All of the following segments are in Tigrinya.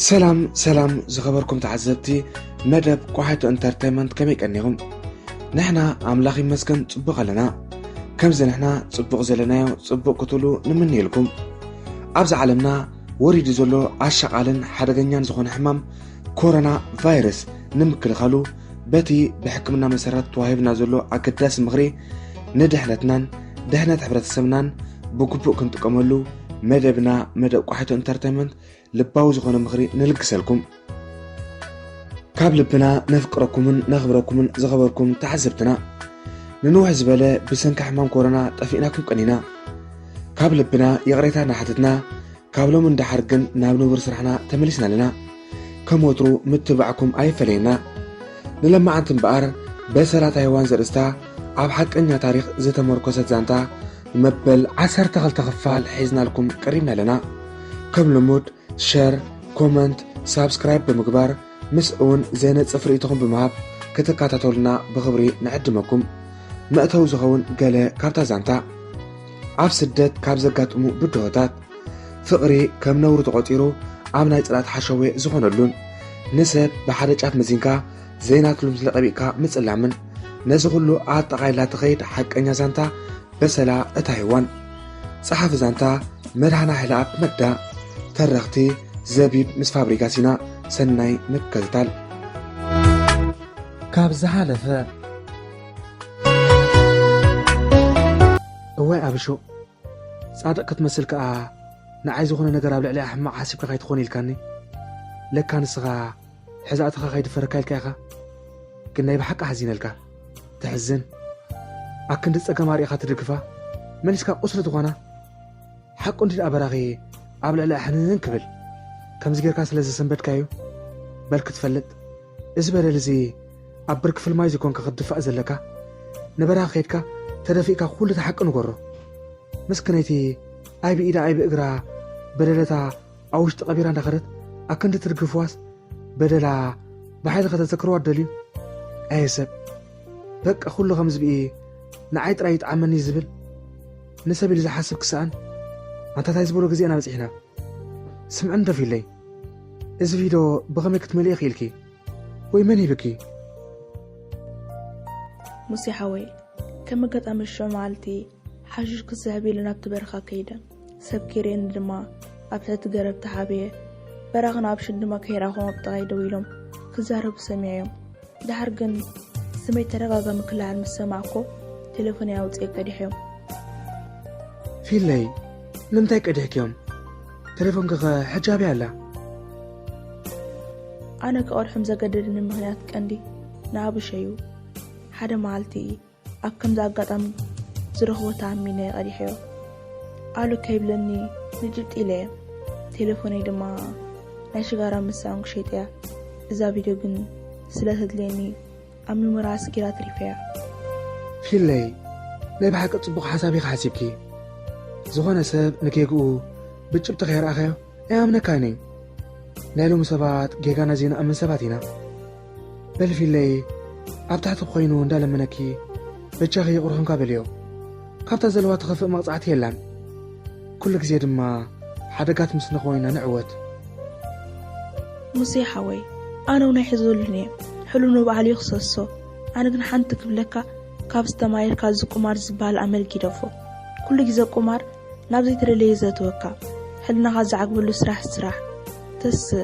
ሰላም ሰላም ዝኸበርኩም ተዓዘብቲ መደብ ቆሓይቶ ኢንተርተይመንት፣ ከመይ ቀኒኹም? ንሕና ኣምላኽ ይመስገን ጽቡቕ ኣለና። ከምዚ ንሕና ጽቡቕ ዘለናዮ ጽቡቕ ክትብሉ ንምንየልኩም። ኣብዛ ዓለምና ወሪዱ ዘሎ ኣሻቓልን ሓደገኛን ዝኾነ ሕማም ኮሮና ቫይረስ ንምክልኻሉ በቲ ብሕክምና መሰረት ተዋሂብና ዘሎ ኣገዳሲ ምኽሪ ንድሕነትናን ድሕነት ሕብረተሰብናን ብግቡእ ክንጥቀመሉ መደብና መደብ ቆሓይቶ ኢንተርተይመንት ልባዊ ዝኾነ ምኽሪ ንልግሰልኩም። ካብ ልብና ነፍቅረኩምን ነኽብረኩምን ዝኸበርኩም ተዓዘብትና፣ ንንውሕ ዝበለ ብሰንኪ ሕማም ኮሮና ጠፊእናኩም ቀኒና። ካብ ልብና ይቕሬታ እናሓተትና፣ ካብ ሎሚ ንደሓር ግን ናብ ንቡር ስራሕና ተመሊስና ኣለና። ከም ወትሩ ምትብባዕኩም ኣይፈለየና። ንለማዓንቲ እምበኣር፣ በሰላ ታይዋን ዘርእስታ ኣብ ሓቀኛ ታሪኽ ዝተመርኮሰት ዛንታ መበል ዓሰርተ ክልተ ክፋል ሒዝናልኩም ቀሪብና ኣለና። ከም ልሙድ ሸር፣ ኮመንት፣ ሳብስክራይብ ብምግባር ምስ እውን ዘይነጽፍ ርእይቶኹም ብምሃብ ክትከታተሉና ብኽብሪ ንዕድመኩም። መእተዊ ዝኸውን ገለ ካብታ ዛንታ። ኣብ ስደት ካብ ዘጋጥሙ ብድሆታት፣ ፍቕሪ ከም ነውሪ ተቖጺሩ ኣብ ናይ ጽላት ሓሸዌ ዝኾነሉን፣ ንሰብ ብሓደ ጫፍ መዚንካ ዘይናትሉ ምስሊ ቀቢእካ ምጽላምን፣ ነዚ ኩሉ ኣጠቓሊላ ትኸይድ ሓቀኛ ዛንታ በሰላ እታ ሄዋን። ጸሓፊ ዛንታ መድሃና ሃይለኣብ መዳ። ተረኽቲ ዘቢብ ምስ ፋብሪጋ ሲና። ሰናይ ምክትታል። ካብ ዝሓለፈ። እዋይ ኣብሾ፣ ጻድቕ ክትመስል ከኣ ንዓይ ዝኾነ ነገር ኣብ ልዕሊኣ ሕማቕ ሓሲብካ ከይትኾን ኢልካኒ። ለካ ንስኻ ሕዛእትኻ ከይድፈረካ ኢልካ ኢኻ። ግን ናይ ብሓቂ ሓዚነልካ። ተሕዝን። ኣክንዲ ጸገም ኣርኢኻ ትድግፋ፣ መሊስካ ቁስሊ ትኾና። ሓቁ እንዲ ደኣ በራኺ ኣብ ልዕሊኣ ሕንን ክብል። ከምዚ ጌርካ ስለ ዘሰንበድካዩ በል ክትፈልጥ። እዚ በደል እዚ ኣብ ብርኪ ፍልማይ ዘይኮንካ ክትድፋእ ዘለካ። ንበራኺ ከይድካ ተደፊእካ ኩሉ እቲ ሓቂ ንገሮ። ምስክነይቲ ኣይ ብኢዳ ኣይ ብእግራ በደለታ ኣብ ውሽጢ ቀቢራ እንዳኸደት ኣክንዲ ትድግፍዋስ በደላ ብሓይሊ ከተዘክርዋ ትደልዩ? ኣየ ሰብ፣ በቃ ኩሉ ከም ዝብኢ ንዓይ ጥራይ ይጥዓመኒ ዝብል ንሰብ ኢሉ ዝሓስብ ክሰኣን። ኣንታ ታይ ዝበሎ ግዜና በጺሕና። ስምዕኒ ዶ ፊለይ፣ እዚ ቪድዮ ብኸመይ ክትመልኢ ክኢልኪ? ወይ መን ሂብኪ? ሙሴ ሓወይ፣ ከም ኣጋጣሚ ሽዑ መዓልቲ ሓሽሽ ክስሕብ ኢለ ናብቲ በረኻ ከይደ። ሰብ ከይርእየኒ ድማ ኣብ ትሕቲ ገረብ ተሓብኤ። በራኽን ኣብሽን ድማ ከይረኣኹም ኣብ ጥቓይ ደው ኢሎም ክዛረቡ ሰሚዐዮም። ደሓር ግን ስመይ ተደጋጋሚ ክለዓል ምስ ሰማዕኩ ቴሌፎነይ ኣውፅኤ ቀዲሐዮም። ፊለይ፣ ንምንታይ ቀዲሕክዮም? ቴሌፎንኪ ኸ ሕጂ ኣበይ ኣላ? ኣነ ክቐድሖም ዘገደደኒ ምኽንያት ቀንዲ ንኣብሸ እዩ። ሓደ መዓልቲ ኣብ ከምዚ ኣጋጣሚ ዝረኽቦ ተኣሚነ ቀዲሐዮ። ኣሉ ከይብለኒ ንጭብጢ ኢለየ። ቴሌፎነይ ድማ ናይ ሽጋራ ምስ ሰኣንኩ ሸይጠያ። እዛ ቪድዮ ግን ስለ ተድልየኒ ኣብ ሚሞሪ ኣስጊራ ኣትሪፈያ። ፊለይ፣ ናይ ብሓቂ ጽቡቕ ሓሳብ ኢኻ ሓሲብኪ። ዝኾነ ሰብ ንጌግኡ ብጭብጢ ከይረኣኻዮ ኣይኣምነካን እዩ። ናይ ሎሚ ሰባት ጌጋና ዘይንኣምን ሰባት ኢና። በሊ ፊለይ፣ ኣብ ታሕቲ ኮይኑ እንዳለመነኪ በጃኺ ይቕርኹምካ በልዮ። ካብታ ዘለዋ ትኸፍእ መቕጻዕቲ የላን። ኩሉ ግዜ ድማ ሓደጋት ምስ ንኾይና ንዕወት። ሙሴ ሓወይ፣ ኣነ እውን ኣይሕዘሉን እየ። ሕሉ ንባዕሉ ይኽሰሶ። ኣነ ግን ሓንቲ ክብለካ፣ ካብ ዝተማየድካ እዚ ቁማር ዝበሃል ኣመል ጊደፎ። ኩሉ ግዜ ቁማር ናብ ዘይተደለየ ዘእትወካ። ሕልናኻ ዝዓግበሉ ስራሕ ስራሕ። ተስእ፣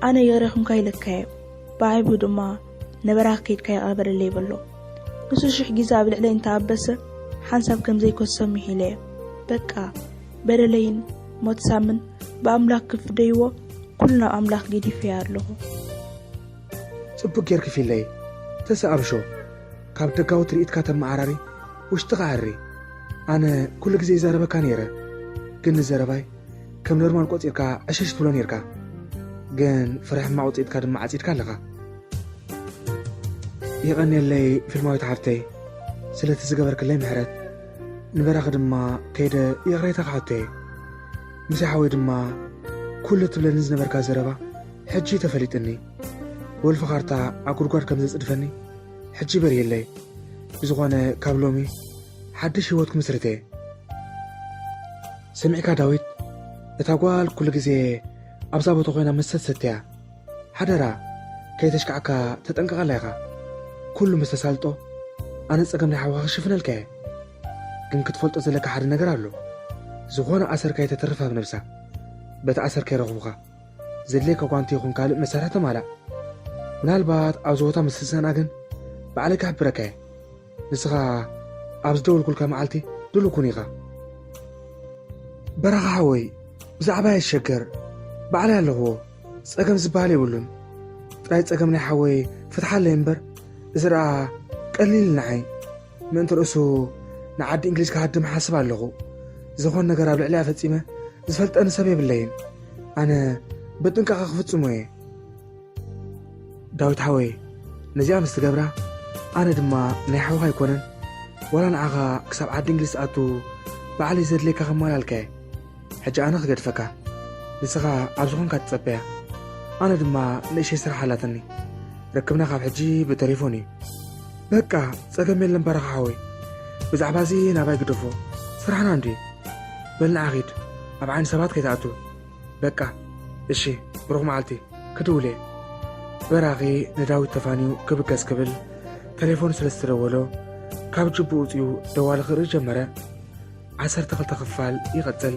ኣነ ይቕሬኹምካ ኢለካየ። ብዓይቡ ድማ ነበራኽ ከይድካ ይቕረ በለለይ በሎ። ንሱ ሽሕ ግዜ ኣብ ልዕለይ እንተኣበሰ ሓንሳብ ከም ዘይከሶ ምሒለየ። በቃ በደለይን ሞት ሳምን ብኣምላኽ ክፍደይዎ ኩሉ ናብ ኣምላኽ ገዲፈዮ ኣለኹ። ጽቡቅ ጌርኪ ፊለይ። ተስእ ኣብሾ፣ ካብ ደጋዊ ትርኢትካ ተመዓራሪ ውሽጥኻ ኣሪ። ኣነ ኩሉ ግዜ ይዛረበካ ነይረ፣ ግን ንዘረባይ ከም ኖርማል ቆጺርካ ዕሽሽ ትብሎ ነይርካ። ግን ፍረ ሕማቕ ውጽኢትካ ድማ ዓጺድካ ኣለኻ። የቐንየለይ ፊልማዊት ሓፍተይ ስለቲ ዝገበርክለይ ምሕረት። ንበራኺ ድማ ከይደ ይቕሬታ ክሓቶ እየ። ምሴ ሓወይ ድማ ኩሉ ትብለኒ ዝነበርካ ዘረባ ሕጂ ተፈሊጥኒ። ወልፊ ካርታ ኣብ ጉድጓድ ከም ዘጽድፈኒ ሕጂ በርየለይ። ብዝኾነ ካብ ሎሚ ሓድሽ ህይወት ክምስርት እየ። ሰሚዕካ ዳዊት፣ እታ ጓል ኩሉ ግዜ ኣብዛ ቦታ ኮይና መስተ ትሰትያ። ሓደራ፣ ከይተሽካዕካ ተጠንቀቐላ ኢኻ። ኩሉ ምስ ተሳልጦ፣ ኣነ ጸገም ናይ ሓውኻ ክሽፍነልካ እየ። ግን ክትፈልጦ ዘለካ ሓደ ነገር ኣሎ። ዝኾነ ኣሰር ከይተትርፍ ኣብ ነብሳ። በቲ ኣሰር ከይረኽቡኻ። ዘድልየካ ጓንቲ ይኹን ካልእ መሳርሒ ተማላእ። ምናልባት ኣብዚ ቦታ ምስ ትሰንኣ ግን ባዕለይ ክሕብረካ እየ። ንስኻ ኣብ ዝደወልኩልካ መዓልቲ ድሉው ኩን ኢኻ። በራኻ ሓወይ፣ ብዛዕባ የሸገር ባዕለይ ኣለኹዎ። ጸገም ዝበሃል የብሉን። ጥራይ ጸገም ናይ ሓወይ ፍትሓለይ እምበር፣ እዚ ደኣ ቀሊል ንዓይ። ምእንቲ ርእሱ ንዓዲ እንግሊዝ ክሃድም ሓስብ ኣለኹ። ዝኾን ነገር ኣብ ልዕሊኣ ፈጺመ ዝፈልጠኒ ሰብ የብለይን። ኣነ ብጥንቃቐ ክፍጽሞ እየ። ዳዊት ሓወይ፣ ነዚኣ ምስ ትገብራ፣ ኣነ ድማ ናይ ሓውኻ ኣይኮነን፣ ዋላ ንዓኻ ክሳብ ዓዲ እንግሊዝ ትኣቱ ባዕለይ ዘድልየካ ከማላልካ እየ። ሕጂ ኣነ ክገድፈካ፣ ንስኻ ኣብ ዝኾንካ ትጸበያ። ኣነ ድማ ንእሽተይ ስራሕ ኣላትኒ። ርክብና ካብ ሕጂ ብተሌፎን እዩ። በቃ፣ ጸገም የለን በራኻ ሓወይ። ብዛዕባ እዚ ናባይ ግደፎ። ስራሕና እንድዩ። በል ንዓ ኺድ፣ ኣብ ዓይኒ ሰባት ከይትኣቱ። በቃ፣ እሺ፣ ብሩኽ መዓልቲ። ክድውል እየ። በራኺ ንዳዊት ተፋንዩ ክብገስ ክብል ተሌፎን ስለ ዝተደወሎ፣ ካብ ጅቡ ውጽኡ ደዋሊ ክርኢ ጀመረ። ዓሰርተ ክልተ ክፋል ይቐጽል።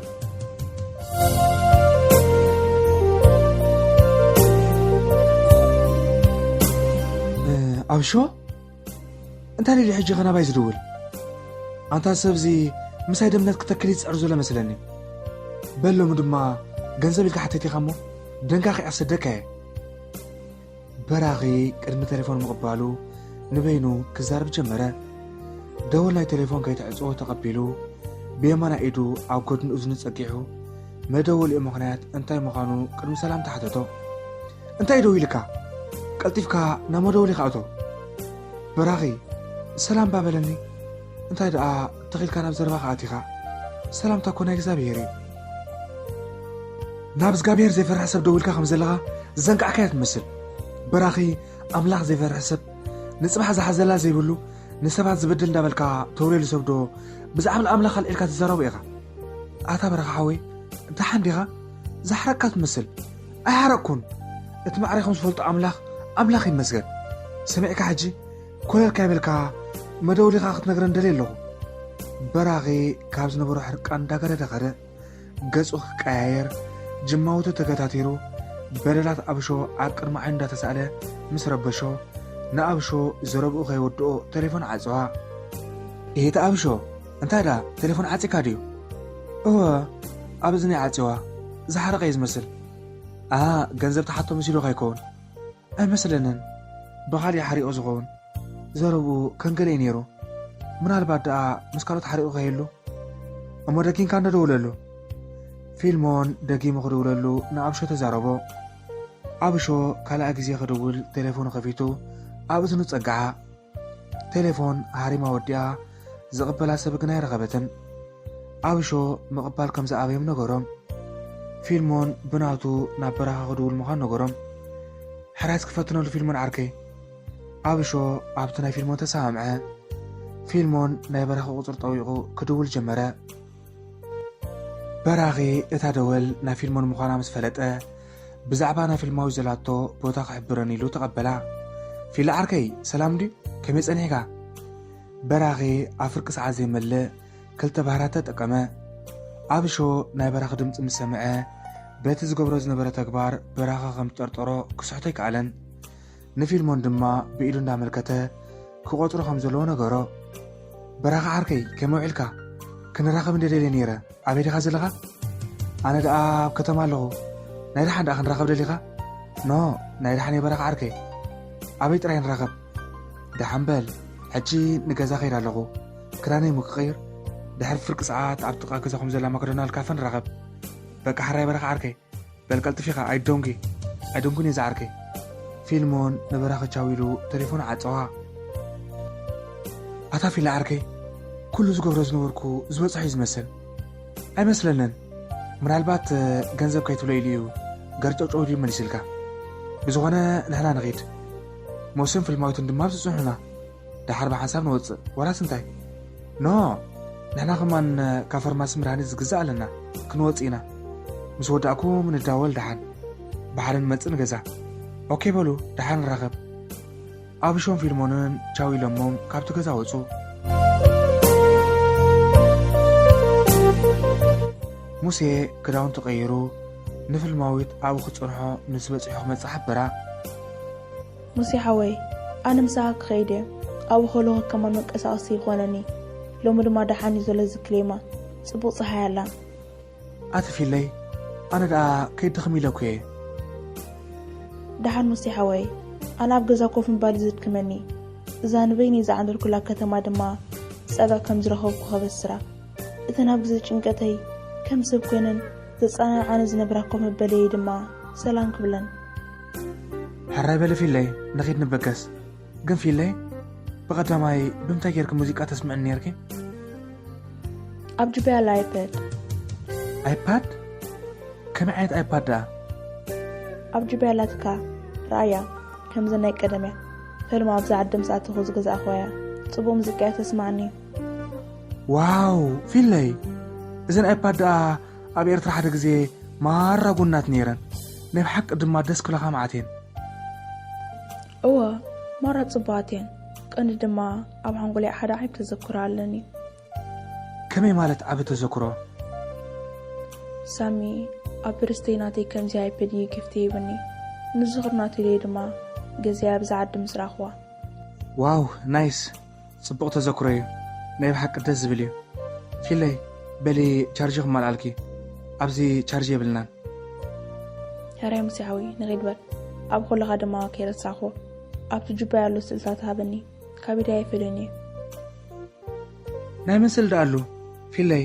እ፣ ኣብሾ? እንታይ ደልዩ ሕጂ ኸ ናባይ ዝድውል? ኣንታ ሰብዚ ምሳይ ደምነት ክተክል ይጽዕር ዘሎ መስለኒ። በል ሎሚ ድማ ገንዘብ ኢልካ ሓተት ኢኻ እሞ ደንካ ኺዓ ክሰደካ እየ። በራኺ ቅድሚ ተሌፎን ምቕባሉ ንበይኑ ክዛረብ ጀመረ። ደወል ናይ ተሌፎን ከይትዕጽዎ ተቐቢሉ ብየማናይ ኢዱ ኣብ ጎድኒ እዝኑ ጸጊዑ መደወሊኡ ምኽንያት እንታይ ምዃኑ ቅድሚ ሰላምታ ሓተቶ። እንታይ ደዊልካ? ቀልጢፍካ ናብ መደወሊኻ እቶ። በራኺ፣ ሰላም እባ በለኒ። እንታይ ደኣ ተኺልካ ናብ ዘረባኻ ኣቲኻ? ሰላምታ እኮ ናይ እግዚኣብሄር እዩ። ናብ እግዚኣብሄር ዘይፈርሕ ሰብ ደዊልካ ከም ዘለኻ ዝዘንጋዕካዮ ትመስል። በራኺ፣ ኣምላኽ ዘይፈርሕ ሰብ፣ ንጽባሕ ዝሓዘላ ዘይብሉ፣ ንሰባት ዝበድል እንዳበልካ ተውሬሉ ሰብ ዶ ብዛዕባ ኣምላኽ ኣልዒልካ ትዛረቦ ኢኻ? ኣታ በራኺ ሓወይ፣ ደሓን ዲኻ? ዝሓረቅካ ትመስል። ኣይሓረቅኩን። እቲ ማዕረ ከም ዝፈልጦ ኣምላኽ፣ ኣምላኽ ይመስገን። ሰሚዕካ ሕጂ? ኮለል ካይበልካ መደወሊኻ ክትነግረን ደልየ ኣለኹ። በራኺ ካብ ዝነበሮ ሕርቃን እንዳገረደ ኸደ። ገጹ ክቀያየር፣ ጅማውቱ ተገታቲሩ፣ በደላት ኣብሾ ኣብ ቅድሚ ዓይኑ እንዳተሳእለ ምስ ረበሾ፣ ንኣብሾ ዘረብኡ ከይወድኦ ተሌፎን ዓጸዋ። ኤታ ኣብሾ፣ እንታይ ደኣ ተሌፎን ዓጺካ ድዩ? እወ፣ ኣብ እዝኒ ዓጺዋ። ዝሓረቐ እዩ ዝመስል። ኣ፣ ገንዘብ ተሓቶ መሲሉካ ይከውን። ኣይመስለንን። ብኻሊእ ሓሪቑ ዝኸውን። ዘረብኡ ከንገለ እዩ ነይሩ። ምናልባት ደኣ ምስ ካልኦት ሓሪቑ ከይህሉ። እሞ ደጊምካ እንዶ ደውለሉ። ፊልሞን ደጊሙ ክድውለሉ ንኣብሾ ተዛረቦ። ኣብሾ ካልኣይ ግዜ ክድውል ቴሌፎኑ ከፊቱ ኣብ እዝኑ ጸግዓ። ቴሌፎን ሃሪማ ወዲኣ ዝቕበላ ሰብ ግን ኣይረኸበትን። ኣብሾ ምቕባል ከም ዝኣበዮም ነገሮም። ፊልሞን ብናቱ ናብ በራኺ ክድውል ምዃኑ ነገሮም። ሕራይ እስኪ ፈትነሉ ፊልሞን ዓርከይ። ኣብሾ ኣብቲ ናይ ፊልሞን ተሰማምዐ። ፊልሞን ናይ በራኺ ቁጽሪ ጠዊቑ ክድውል ጀመረ። በራኺ እታ ደወል ናይ ፊልሞን ምዃና ምስ ፈለጠ፣ ብዛዕባ ናይ ፊልማዊ ዘላቶ ቦታ ክሕብረኒ ኢሉ ተቐበላ። ፊላ ዓርከይ፣ ሰላም ድዩ? ከመይ ጸኒሕካ? በራኺ ኣብ ፍርቂ ሰዓት ዘይመልእ ክልተ ባህርያት ተጠቀመ። ኣብሾ ናይ በራኺ ድምጺ ምስ ሰምዐ፣ በቲ ዝገብሮ ዝነበረ ተግባር በራኺ ከም ዝጠርጠሮ ክስሕቶ ኣይከኣለን። ንፊልሞን ድማ ብኢዱ እንዳመልከተ ክቖጽሮ ከም ዘለዎ ነገሮ። በራኺ ዓርከይ፣ ከመይ ውዒልካ? ክንራኸብ እንደ ደልየ ነይረ። ኣበይ ዲኻ ዘለኻ? ኣነ ደኣ ኣብ ከተማ ኣለኹ። ናይ ደሓን ደኣ ክንራኸብ ደሊኻ? ኖ፣ ናይ ደሓን እየ በራኺ ዓርከይ። ኣበይ ጥራይ ንራኸብ? ደሓን በል፣ ሕጂ ንገዛ ከይድ ኣለኹ። ክዳነይ እሞ ክቕይር፣ ድሕሪ ፍርቂ ሰዓት ኣብ ጥቓ ገዛኹም ዘላ ማክዶናልድ ካፈ ንራኸብ። በቃ ሕራይ በራኺ ዓርከይ። በል ቀልጥፍ ኢኻ፣ ኣይዶንጊ፣ ኣይዶንጉን እየ ዝዓርከይ። ፊልሞን ንበራኺ ቻው ኢሉ ተሌፎኑ ዓጸዋ። ኣታ ፊላ ዓርከይ፣ ኩሉ ዝገብሮ ዝነበርኩ ዝበጽሖ እዩ ዝመስል። ኣይመስለንን። ምናልባት፣ እ፣ ገንዘብ ከይትብሎ ኢሉ እዩ ገርጨውጨው ኢሉ መሊስልካ። ብዝኾነ ንሕና ንኺድ። ሞስን ፍልማዊትን ድማ ዝጽንሑና። ደሓር ብሓንሳብ ንወጽእ። ዋላስ እንታይ? ኖ፣ ንሕና ከማን ካብ ፋርማሲ መድሃኒት ዝግዛእ ኣለና። ክንወጽእ ኢና። ምስ ወዳእኩም ንዳወል ደሓን። ብሓደ ንመጽእ ንገዛ። ኦኬ በሉ፣ ደሓን ንራኸብ። ኣብሾን ፊልሞንን ቻው ኢሎሞም ካብቲ ገዛ ወጹ። ሙሴ ክዳውንቱ ቀይሩ ንፍልማዊት ኣብኡ ክጽንሖ ምስ በጽሑ ክመጽእ ሓበራ። ሙሴ ሓወይ፣ ኣነ ምሳኻ ክኸይድ እየ። ኣብኡ ከለኹ ከማን መንቀሳቐሲ ይኾነኒ። ሎሚ ድማ ደሓን እዩ ዘሎ እዚ ክሌማ። ጽቡቕ ጸሓይ ኣላ። ኣቲ ፊለይ፣ ኣነ ደኣ ከይድኽም ኢለኩ እየ። ደሓን ሙሴ ሓወይ፣ ኣነ ኣብ ገዛ ኮፍ ምባል እዩ ዘድክመኒ። እዛ ንበይነይ ዝዓንደልኩላ ከተማ ድማ ጸጋ ከም ዝረኸብኩ ከበስራ። እተን ኣብ ግዜ ጭንቀተይ ከም ሰብ ኮይነን ዘጸናንዓኒ ዝነብራ ኮፍ መበለየይ ድማ ሰላም ክብለን። ሕራይ በሊ ፊለይ፣ ንኺድ ንበገስ። ግን ፊለይ፣ ብቐዳማይ ብምንታይ ጌርኪ ሙዚቃ ተስምዕኒ ኔርኪ? ኣብ ጅበያ ኣላ ኣይፓድ። ኣይፓድ? ከመይ ዓይነት ኣይፓድ ደኣ? ኣብ ጅበያ ኣላትካ፣ ረኣያ፣ ከምዘን ናይ ቀደም እያ። ፈልማ ኣብዛ ዓዲ ምስ ኣተኹ ዝገዛእኽዋ እያ። ጽቡቕ ሙዚቃ እያ ተስምዓኒ። ዋው፣ ፊለይ፣ እዘን ኣይፓድ ደኣ ኣብ ኤርትራ ሓደ ግዜ ማራ ጉናት ነይረን። ናይ ብሓቂ ድማ ደስ ክብላኻ መዓት እየን። እወ፣ ማራ ጽቡቓት እየን። ቀንዲ ድማ ኣብ ሓንጎለይ ሓደ ዓቢ ተዘክሮ ኣለኒ። ከመይ ማለት ዓቢ ተዘክሮ? ሳሚ፣ ኣብ ብርስተይ ናተይ ከምዚ ኣይፓድ እዩ ጊፍቲ ሂቡኒ። ንዝኽሪ ናተይ ኢለ ድማ ገዚኣ ኣብዛ ዓዲ ምስ ረኣኽዋ። ዋው፣ ናይስ። ጽቡቕ ተዘክሮ እዩ። ናይ ብሓቂ ደስ ዝብል እዩ። ፊለይ፣ በሊ ቻርጅ ክማልኣልኪ። ኣብዚ ቻርጅ የብልናን። ሕራይ ሙሴ ሓወይ፣ ንኺድ በል። ኣብ ከለኻ ድማ ከይረሳዕኹ። ኣብቲ ጁባይ ኣሎ ስእልታት ሃበኒ። ካብ ኢደይ ኣይፈልዮን እየ። ናይ መን ስእሊ ደኣ ኣሉ? ፊለይ፣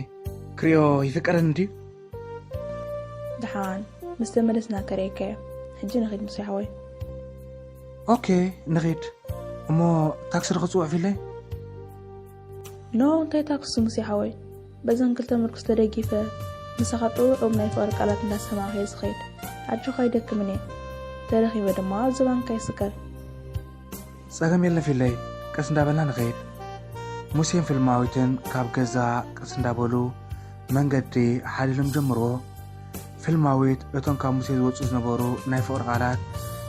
ክሪኦ ይፍቀደኒ ድዩ? ደሓን፣ ምስ ተመለስና ከርእየካ እየ። ሕጂ ንኺድ ሙሴ ሓወይ። ኦኬ፣ ንኺድ። እሞ ታክሲ ዶ ክጽውዕ ፊለይ? ኖ፣ እንታይ ታክሲ ሙሴ ሓወይ? በዘን ክልተ ምርኩስ ተደጊፈ፣ ምሳኻ ጥዑም ናይ ፍቕሪ ቃላት እንዳሰማዕኩ እየ ዝኸይድ። ኣጆኻ ኣይደክምን እየ። ተደኺመ ድማ ኣብ ዝባንካ ይስቀል። ጸገም የለን ፊለይ፣ ቀስ እንዳበልና ንኸይድ። ሙሴን ፍልማዊትን ካብ ገዛ ቀስ እንዳበሉ መንገዲ ሓሊሎም ጀምርዎ። ፍልማዊት እቶም ካብ ሙሴ ዝወጹ ዝነበሩ ናይ ፍቕሪ ቃላት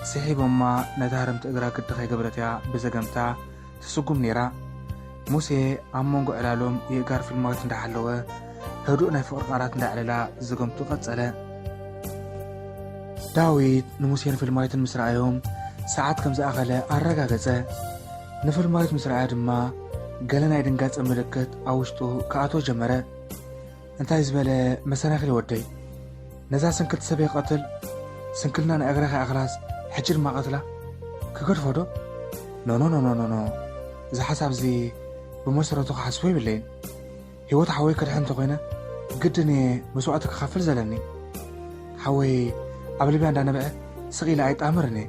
ስሒቦማ ነታ ህርምቲ እግራ ግዲ ከይገበረት እያ ብዘገምታ ትስጉም ነይራ። ሙሴ ኣብ መንጎ ዕላሎም የእጋር ፍልማዊት እንዳሓለወ ህዱእ ናይ ፍቕሪ ቃላት እንዳዕለላ ዘገምቱ ቀጸለ። ዳዊት ንሙሴን ፍልማዊትን ምስ ረኣዮም ሰዓት ከም ዝኣኸለ ኣረጋገጸ። ንፍልማዊት ምስ ረኣያ ድማ ገለ ናይ ድንጋጸ ምልክት ኣብ ውሽጡ ክኣትዎ ጀመረ። እንታይ ዝበለ መሰናኽል ወደይ! ነዛ ስንክልቲ ሰበይ ክቐትል፣ ስንክልና ንእግረ ከይኣኽላስ ሕጂ ድማ ቀትላ ክገድፎ ዶ? ኖ፣ ኖ፣ ኖ፣ ኖ፣ ኖ፣ ኖ። እዚ ሓሳብ እዚ ብመሰረቱ ክሓስቦ የብለይን። ህይወት ሓወይ ከድሕን እንተኾይነ ግድን እየ መስዋእቲ ክኸፍል ዘለኒ። ሓወይ ኣብ ሊብያ እንዳነበዐ ስቕ ኢለ ኣይጣመርን እየ።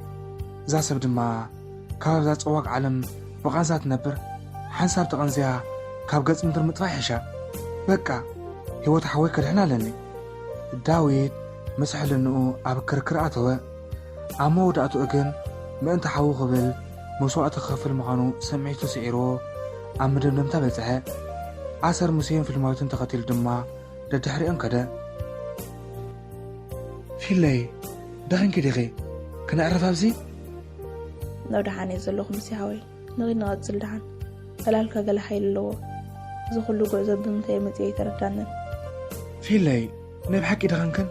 እዛ ሰብ ድማ ካብ ኣብዛ ጸዋግ ዓለም ብቓንዛ ትነብር ሓንሳብ ተቐንዝያ ካብ ገጽ ምድሪ ምጥፋእ ይሕሻ። በቃ ህይወት ሓወይ ከድሕን ኣለኒ። ዳዊት ምስ ሕልንኡ ኣብ ክርክር ኣተወ። ኣብ መወዳእትኡ ግን ምእንቲ ሓዉ ክብል መስዋእቲ ክኸፍል ምዃኑ ስምዒቱ ስዒርዎ ኣብ መደምደምታ በጽሐ። ኣሰር ሙሴን ፍልማዊትን ተኸቲሉ ድማ ደድሕሪኦም ከደ። ፊለይ፣ ደኺምኪ ዲኺ? ክነዕርፍ ኣብዚ? ናብ ደሓን እየ ዘለኹ ሙሴ ሓወይ። ንኺድ ንቐጽል ደሓን። ዕላልካ ገለ ሓይሊ ኣለዎ። እዚ ኩሉ ጉዕዞ ብምንታይ መጺኡ ኣይተረዳንን። ፊለይ፣ ናይ ብሓቂ ደኸምክን?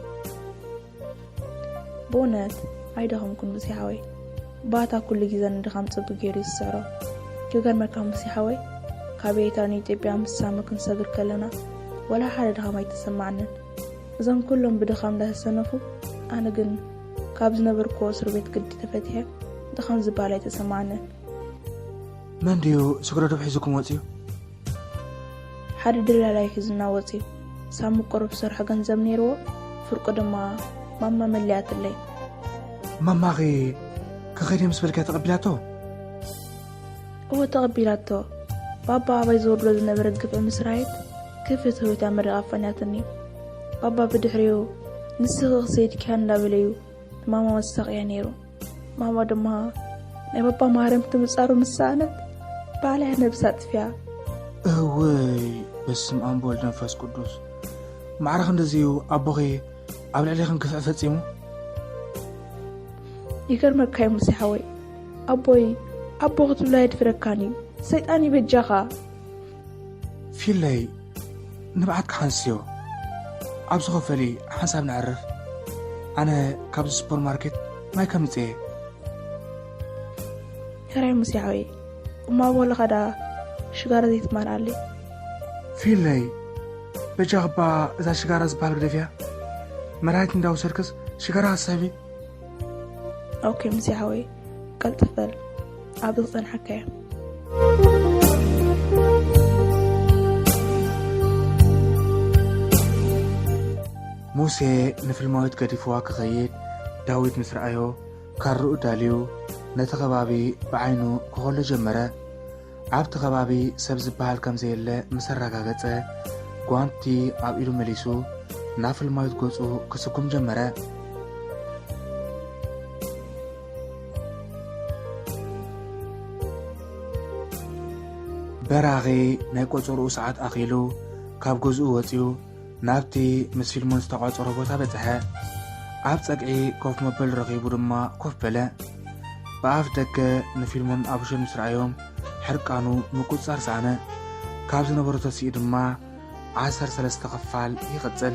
ብእውነት ኣይደኸምኩን ሙሴ ሓወይ። ባታ ኩሉ ግዜ ንድኻም ጽቡቕ ገይሩ እዩ ዝስዕሮ። ክገርመካ ሙሴ ሓወይ፣ ካብ ኤርትራ ንኢትዮጵያ ምስ ሳሚ ክንሰግር ከለና ወላ ሓደ ድኻም ኣይተሰማዓንን። እዞም ኩሎም ብድኻም እንዳተሰነፉ፣ ኣነ ግን ካብ ዝነበርኩዎ እስር ቤት ግዲ ተፈቲሐ ድኻም ዝበሃል ኣይተሰማዓንን። መን ድዩ ስግረዶብ ሒዙኩም ወጺኡ? ሓደ ደላላይ ሒዙና ወጺኡ። ሳሚ ቁሩብ ዝሰርሖ ገንዘብ ነይርዎ፣ ፍርቁ ድማ ማማ መሊኣትለይ። ማማኺ ክኸይድ እየ ምስ በልክያ ተቐቢላቶ? እወ ተቐቢላቶ። ባባ ኣባይ ዘውርዶ ዝነበረ ግፍዒ ምስ ረኣየት ክፍት ህይወት እያ መሪቓ ኣፋንያትኒ። ባባ ብድሕሪኡ ንስኺ ክሰይድኪ እንዳበለዩ ንማማ መሳቕያ ነይሩ። ማማ ድማ ናይ ባባ ማህረምቲ ምጻሩ ምስ ሰኣነት ባዕላ እያ ነብሳ ኣጥፊኣ። እወይ በስመ ኣብ ወወልድ መንፈስ ቅዱስ። ማዕረ ክንድዚ እዩ ኣቦኺ ኣብ ልዕሌኽን ግፍዒ ፈጺሙ? ይገርመካ እዩ ሙሴ ሓወይ፣ ኣቦይ ኣቦ ክትብሎ ኣየድፍረካን እዩ። ሰይጣን እዩ በጃኻ። ፊለይ፣ ንብዓት ክሓንስዮ። ኣብዚ ኸፈሊ ሓንሳብ ነዕርፍ። ኣነ ካብዚ ሱፐርማርኬት ማይ ከምፅእ እየ። ሕራይ ሙሴ ሓወይ፣ እሞ ኣቦ ለኻ ደኣ ሽጋራ ዘይትማልኣለይ። ፊለይ፣ በጃኽባ እዛ ሽጋራ ዝበሃል ግደፍያ። መድሃኒት እንዳወሰድክስ ሽጋራ ሃሳቢ። ኦኬ ሙሴ ሓወይ፣ ቀልጥፍ በል፣ ኣብዚ ክጸንሓካ እየ። ሙሴ ንፊልማዊት ገዲፍዋ ክኸይድ ዳዊት ምስ ረኣዮ፣ ካርኡ ዳልዩ ነቲ ከባቢ ብዓይኑ ክኸሎ ጀመረ። ኣብቲ ከባቢ ሰብ ዝበሃል ከም ዘየለ ምስ ኣረጋገጸ፣ ጓንቲ ኣብ ኢዱ መሊሱ ናብ ፊልማዊት ገጹ ክስጉም ጀመረ። በራኺ ናይ ቆጸርኡ ሰዓት ኣኺሉ ካብ ገዝኡ ወጺኡ ናብቲ ምስ ፊልሞን ዝተቋጸሮ ቦታ በጽሐ። ኣብ ጸግዒ ኮፍ መበሊ ረኺቡ ድማ ኮፍ በለ። ብኣፍ ደገ ንፊልሞን ኣቡሸን ምስ ረኣዮም ሕርቃኑ ምቁጽጻር ሰኣነ። ካብ ዝነበሮ ተሲኡ ድማ ዓሰርተ ሰለስተ ክፋል ይቕጽል።